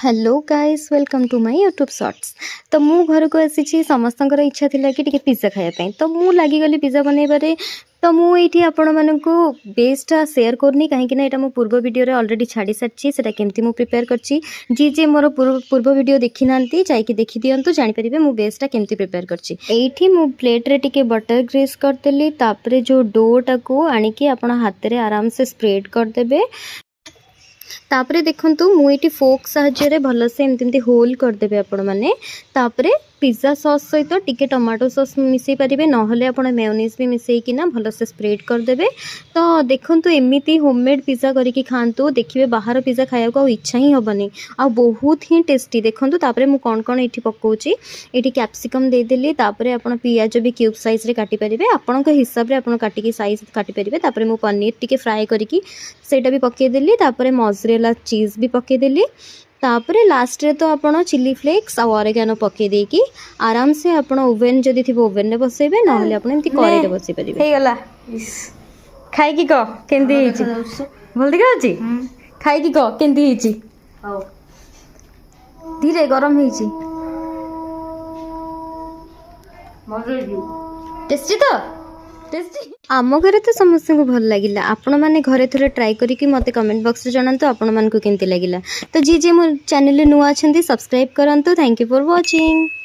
Hello guys, welcome to my YouTube Shorts। ତ ମୁଁ ଘରକୁ ଆସିଛି। ସମସ୍ତଙ୍କର ଇଚ୍ଛା ଥିଲା କି ଟିକେ ପିଜ୍ଜା ଖାଇବା ପାଇଁ, ତ ମୁଁ ଲାଗିଗଲି ପିଜ୍ଜା ବନେଇବାରେ। ତ ମୁଁ ଏଇଠି ଆପଣମାନଙ୍କୁ ବେସ୍ଟା ସେୟାର କରୁନି, କାହିଁକିନା ଏଇଟା ମୁଁ ପୂର୍ବ ଭିଡ଼ିଓରେ ଅଲରେଡ଼ି ଛାଡ଼ି ସାରିଛି, ସେଇଟା କେମିତି ମୁଁ ପ୍ରିପେୟାର କରିଛି। ଯିଏ ଯିଏ ମୋର ପୂର୍ବ ଭିଡ଼ିଓ ଦେଖିନାହାନ୍ତି, ଯାଇକି ଦେଖିଦିଅନ୍ତୁ, ଜାଣିପାରିବେ ମୁଁ ବେସ୍ଟା କେମିତି ପ୍ରିପେୟାର କରିଛି। ଏଇଠି ମୁଁ ପ୍ଲେଟ୍ରେ ଟିକେ ବଟର୍ ଗ୍ରୀସ୍ କରିଦେଲି। ତାପରେ ଯେଉଁ ଡୋଟାକୁ ଆଣିକି ଆପଣ ହାତରେ ଆରାମସେ ସ୍ପ୍ରେଡ୍ କରିଦେବେ। ତାପରେ ଦେଖନ୍ତୁ, ମୁଁ ଏଇଠି ଫୋର୍କ ସାହାଯ୍ୟରେ ଭଲସେ ଏମିତି ଏମିତି ହୋଲ୍ କରିଦେବେ ଆପଣମାନେ। ତାପରେ ପିଜ୍ଜା ସସ୍ ସହିତ ଟିକେ ଟମାଟୋ ସସ୍ ମିଶାଇ ପାରିବେ, ନହେଲେ ଆପଣ ମେୟୋନିଜ୍ ବି ମିଶାଇକିନା ଭଲସେ ସ୍ପ୍ରେଡ୍ କରିଦେବେ। ତ ଦେଖନ୍ତୁ, ଏମିତି ହୋମମେଡ଼୍ ପିଜ୍ଜା କରିକି ଖାଆନ୍ତୁ, ଦେଖିବେ ବାହାର ପିଜ୍ଜା ଖାଇବାକୁ ଆଉ ଇଚ୍ଛା ହିଁ ହେବନି ଆଉ ବହୁତ ହିଁ ଟେଷ୍ଟି। ଦେଖନ୍ତୁ, ତାପରେ ମୁଁ କ'ଣ କ'ଣ ଏଇଠି ପକାଉଛି। ଏଇଠି କ୍ୟାପ୍ସିକମ୍ ଦେଇଦେଲି। ତାପରେ ଆପଣ ପିଆଜ ବି କ୍ୟୁବ୍ ସାଇଜ୍ରେ କାଟିପାରିବେ। ଆପଣଙ୍କ ହିସାବରେ ଆପଣ କାଟିକି ସାଇଜ୍ କାଟିପାରିବେ। ତାପରେ ମୁଁ ପନିର ଟିକେ ଫ୍ରାଏ କରିକି ସେଇଟା ବି ପକାଇଦେଲି। ତାପରେ ମଜରେଲା ଚିଜ୍ ବି ପକାଇଦେଲି। ତାପରେ ଲାଷ୍ଟରେ ତ ଆପଣ ଚିଲି ଫ୍ଲେକ୍ସ ଆଉ ଅରେଗାନୋ ପକାଇ ଦେଇକି ଆରାମସେ ଆପଣ ଓଭେନ୍ ଯଦି ଥିବ ଓଭେନ୍ରେ ବସେଇବେ, ନହେଲେ ଆପଣ ଏମିତି କଡ଼େଇରେ ବସେଇ ପାରିବେ। ହେଇଗଲା। ଖାଇକି କହ କେମିତି ହେଇଛି। ଭଲ ଦେଖାଯାଉଛି। ଖାଇକି କହ କେମିତି ହେଇଛି। ହଉ। ଧୀରେ, ଗରମ ହେଇଛି। ଭଲ ହେଇଛି। ଟେଷ୍ଟି ତ, ଟେଷ୍ଟି। ଆମ ଘରେ ତ ସମସ୍ତଙ୍କୁ ଭଲ ଲାଗିଲା। ଆପଣମାନେ ଘରେ ଥରେ ଟ୍ରାଏ କରିକି ମୋତେ କମେଣ୍ଟ ବକ୍ସରେ ଜଣାନ୍ତୁ ଆପଣମାନଙ୍କୁ କେମିତି ଲାଗିଲା। ତ ଯିଏ ଯିଏ ମୋ ଚ୍ୟାନେଲରେ ନୂଆ ଅଛନ୍ତି, ସବସ୍କ୍ରାଇବ୍ କରନ୍ତୁ। Thank you for watching.